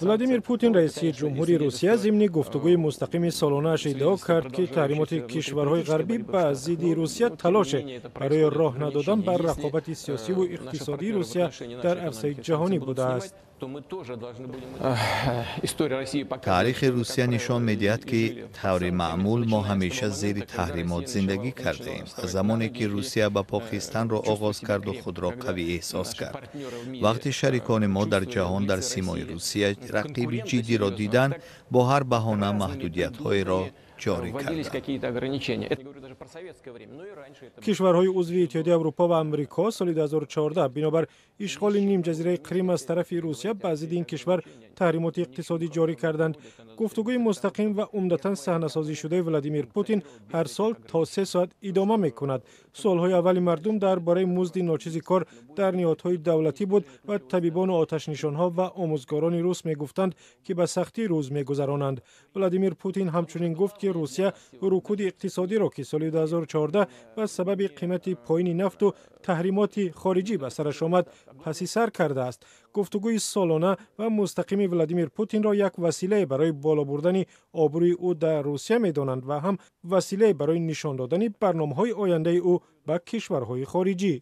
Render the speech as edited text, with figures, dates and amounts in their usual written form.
Владимир Путин, раиси ҷумҳури Русия, зимни гуфтугӯи мустақими солонааш иддао кард, ки таҳримоти кишварҳои ғарбӣ ба зидди Русия талоше барои роҳ надодан ба рақобати сиёсиву иқтисодии Русия дар арсаи ҷаҳонӣ будааст. Таърихи Русия нишон медиҳад, ки таври маъмул мо ҳамеша зери таҳримот зиндагӣ кардаем. Аз замоне ки Русия ба по хистанро оғоз карду худро қавӣ эҳсос кард, вақте шарикони мо дар ҷаҳон дар симои Русия рақиби ҷиддиро диданд, бо ҳар баҳона маҳдудиятҳоеро ҷорӣ карданд. Кишварҳои узви Иттиҳоди Аврупо ва Амрико соли 2014 бинобар ишғоли нимҷазираи Қрим аз тарафи Русия ба зидди ин кишвар таҳримоти иқтисодӣ ҷорӣ карданд. Гуфтугӯи мустақим ва умдатан саҳнасозишудаи Владимир Путин ҳар сол то 3 соат идома мекунад. Суолҳои аввали мардум дар бораи музди ночизи кор дар ниҳодҳои давлатӣ буд ва табибону оташнишонҳо ва омӯзгорони рус мегуфтанд, ки ба сахтӣ рӯз мегузаронанд. Владимир Путин ҳамчунин гуфт, ки Русия рукуди иқтисодиро, ки соли 2014 ба сабаби қимати поини нафту таҳримоти хориҷӣ ба сараш омад, паси сар кардааст. Гуфтугӯи солона ва мустақими Владимир Путинро як василае барои боло бурдани обрӯи ӯ дар Русия медонанд ва ҳам василае барои нишон додани барномаҳои ояндаи ӯ ба кишварҳои хориҷӣ.